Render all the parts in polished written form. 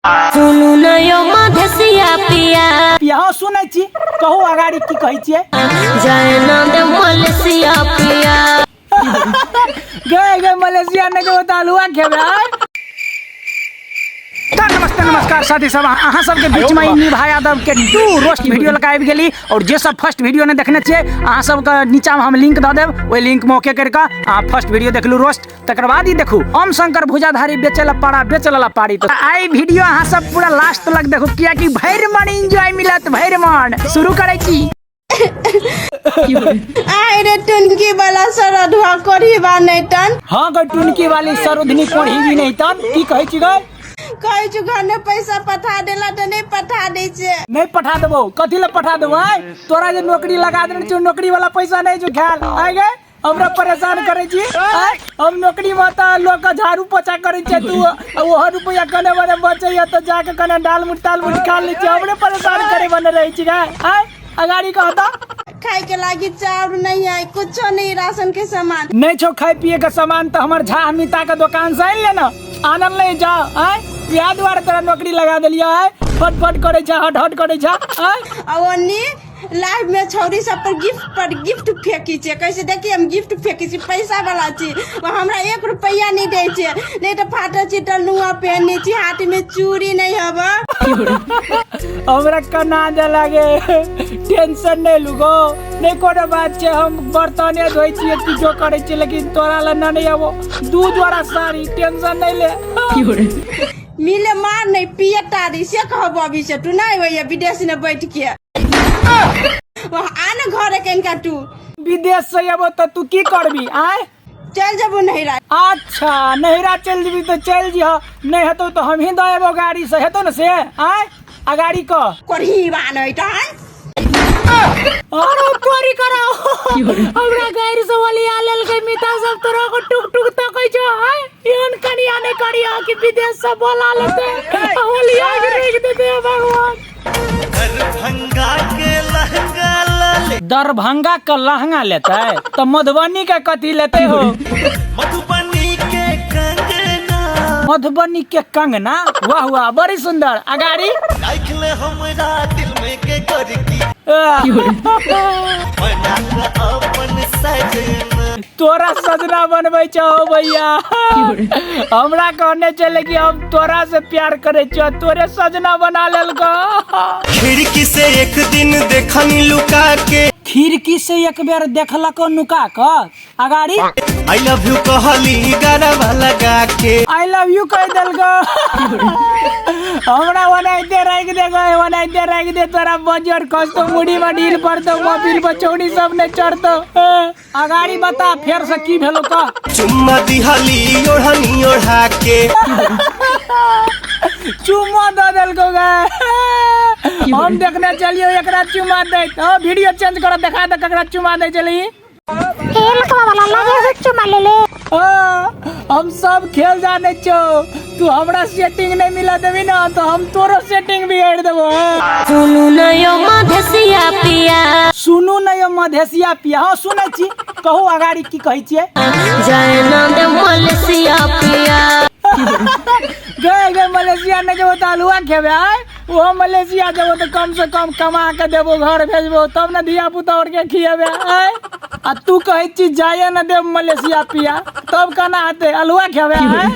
सुनू न यौ मधेसिया पिया। पिया, हाँ सुनै छी, कहू अगाड़ी की कहै छियै। जाय न दे मलेशिया पिया। गए गए मलेशिया नहि जेबो तऽ अलुआ खेबै आय। तऽ नमस्ते नमस्कार साथी सब, अहाँ सबके बीच में निभा यादव के 2 रोस्ट वीडियो लगा आबि गेली। और जे सब फर्स्ट वीडियो नहीं देखने छियै, अहाँ सबके नीचा में हम लिंक दऽ देब, ओहि लिंक में ओके करि कऽ अहाँ फर्स्ट वीडियो देखलू रोस्ट, तकर बाद ही देखू ओम शंकर भुजाधारी बेचे ला पाड़ा बेचे ला पाड़ी। तो आई वीडियो अहाँ सब पूरा लास्ट तक देखू, कियाकि भरि मन एंजॉय मिलत, भरि मन। शुरू करै छी। आइ रे टुनकी वाला सरधुआ कोढ़ीबा नहीं तन। हाँ गई टुनकी वाली सरोधनी कोढ़ी भी नहीं तन, की कहै छी गई? कहै छु घर में पैसा पठा देला तऽ नहीं पठा दै छै। नहीं पठा देबो, कथी ले पठा देबो? आय तोरा जे नौकरी लगा देने छौ, नौकरी वाला पैसा नहीं छौ खायल। आय गए हमरा परेशान करै छी। आय हम नौकरी में तऽ लोग के झाड़ू पोछा करै छै, तू ओहो रुपया कने बने बचैया तऽ जाके कने दाल मुठ ताल मुठ खा लै छी, हमरे परेशान करे बने रहै छी गए। आय अगाड़ी कहता खाए के लागी चाउर नहीं है, कुछो नहीं, राशन के सामान नहीं छो, खाए पिए के सामान तो हमर झा अमिता के दुकान से आनि ले ना, आनल नहीं जाओ। आय इएह दुआरे तोरा नौकरी लगा देलियो। आय फट फट करै छ, हट हट करै छ। आय आ ओनी लाइव में छौरी सब पर गिफ्ट पर गिफ्ट फेंकी छे, कैसे देखी हम गिफ्ट फेंकी छी, पैसा वाला छी, वो हमरा 1 रुपया नहीं दै छे, नहीं तो फाटल चिटल नुआ पहनने छी, हाथ में चूड़ी नहीं हबा। हमरा कना दे लागे, टेंशन नहीं लुगो, नहीं कोनो बात छे, हम बर्तने धोइ छियै, किछो करै छियै, लेकिन तोरा लए न नहीं आबो 2 जोड़ा साड़ी, टेंशन नहीं ले। मिले मार नहीं पिए तारी से कहबो अभी से तू नहीं होइए विदेश में बैठ के आ न घरे कनिका तू विदेश से अबो तऽ तू की करबी? आय चल जबो नैहरा। अच्छा नैहरा चल जेबी तऽ चल जिह, नहीं हेतौ तऽ हमही दऽ एबो गाड़ी से, हेतौ न से? आय अगाड़ी कह। कोढ़ी बानै तहन। अरे तोरी कराओ, हमरा गाड़ी से वलिया लेलकै मिता सब तोरा को टुक टुक तकै छौ। आय एहन कनिया नहीं करिया कि विदेश से बोला लेते वलिया के रोक देते भगवान। दरभंगा के लहंगा ले, दरभंगा के लहंगा लेते तो मधुबनी के कथी लेते हो? मधुबनी के कंगना, मधुबनी के कंगना, वाह वाह बड़ी सुंदर। अगाड़ी राख ले हमरा दिल में के करकी बना के अपन सजना। तोरा सजना बनबै छौ भैया, हमरा कहने छले कि हम तोरा से प्यार करे छियो, तोरे सजना बना लेलको। खिड़की से एक दिन देखनी लुका के, खिड़की से एक बेर देखलको नुका क। अगाड़ी I love you कहली गरबा लगा के, I love you कह देलको। हमरा ओनाहिते राखि दे गए, ओनाहिते राखि दे, तोरा बजर खसतो, मुड़ी में ढील पड़तो, मोबिल पर चौड़ी सब नहीं चढ़तो। अगाड़ी बता फेर से की भेलो कह। चुम्मा दिहली ओढ़नी ओढ़ा के, चुम्मा दऽ देलको गे। हम देखने चलियो एकरा चुम्मा दैत। हाँ वीडियो चेंज कर, देखा दे ककरा चुम्मा दै चली। हाँ, हम सब खेल जाने छो, तू हमरा सेटिंग नहीं मिला देबी ना तो हम तोरो सेटिंग बिगाड़ देबो। सुनू न यौ मधेसिया पिया। सुनू न यौ मधेसिया पिया, हाँ सुनै छी, कहू अगाड़ी की कहै छियै। जाय न दे मलेशिया पिया। गए गए मलेशिया नहीं जेबो तऽ अलुआ खेबै। आय ओहो मलेशिया जेबो तऽ कम से कम कमा के देबो, घर भेजबो तब ने धिया पुता और के खिएबे। आय आ तू कहै छी जाए न देब मलेशिया पिया, तब केना हेतै, अलुआ खेबै? आय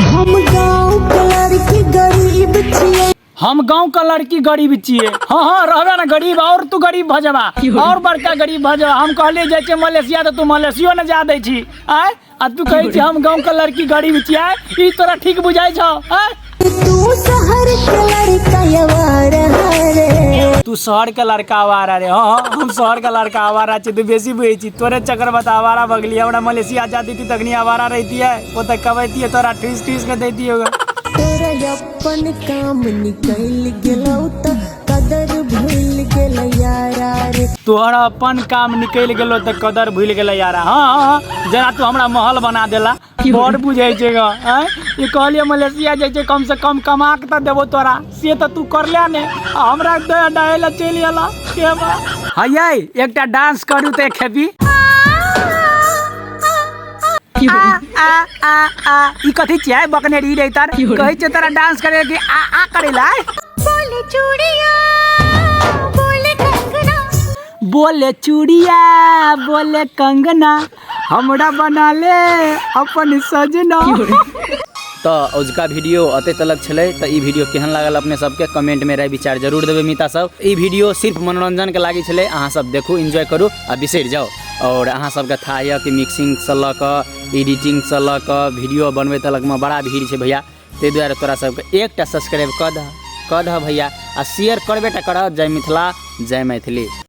हम गाँव के लड़की गरीब छियै, हम गाँव के लड़की गरीब छियै। हाँ हाँ रहबे ना गरीब, और तू गरीब भऽ जेबा, और बड़का गरीब भऽ जेबा। हम कहलियै जाइ छियै मलेशिया तऽ तू मलेशियो ने जा दै छी। आय आ तू कहै छी हम गाँव के लड़की गरीब छियै, ई तोरा ठीक बुझाइ छौ? आय तू शहर के लड़का आवारा रे, तू शहर के लड़का आवारा रे। हाँ हाँ हम शहर के लड़का आवारा छी, तू बेसी बुझै छी, तोरे चक्कर में तऽ आवारा भऽ गेलियै। हमरा मलेशिया जा देती तखनी आवारा रहितियै, ओतऽ कबैतियै तोरा ठूसि ठूसि के दैतियै। तोरा अपन काम निकलि गेलौ तऽ कदर भूलि गेलै यारा रे, तोहर अपन काम निकलि गेलो तऽ कदर भूलि गेलै यारा। हाँ हाँ हाँ जेना तू हमरा महल बना देला, बड़ बुझै छै ग। आँय ई कहलियै मलेशिया जाइ छै कम से कम कमा के तऽ देबो तोरा, से तऽ तू करले ने, आ हमरा डाहे लए चलि एला। के बा हयै एकटा डांस करू तऽ खेबी। आ आ आ आ ई कथी छियै बकने री रे तर कहै छै तोरा डांस करे कि आ आ करेला। बोले चूड़िया बोले कंगना, बोले चूड़िया बोले कंगना, हमरा बना ले अपन सजना। तऽ अजुका वीडियो अते तलक छलै। तऽ ई वीडियो केहन लागल अपने सबके कमेंट में राय विचार जरूर देबै मिता सब। ई वीडियो सिर्फ मनोरंजन के लागी छलै, अहाँ सब देखू, एंजॉय करू आ बिसरि जाउ। और अहाँ सबके था यऽ कि मिक्सिंग से लऽ कऽ एडिटिंग से लऽ कऽ वीडियो बनबै तलकमे बड़ा भीड़ छै भैया, ताहि दुआरे तोरा सबके एकटा सब्सक्राइब कऽ दह भैया आ शेयर करबे टा करह। जय मिथिला, जय मैथिली।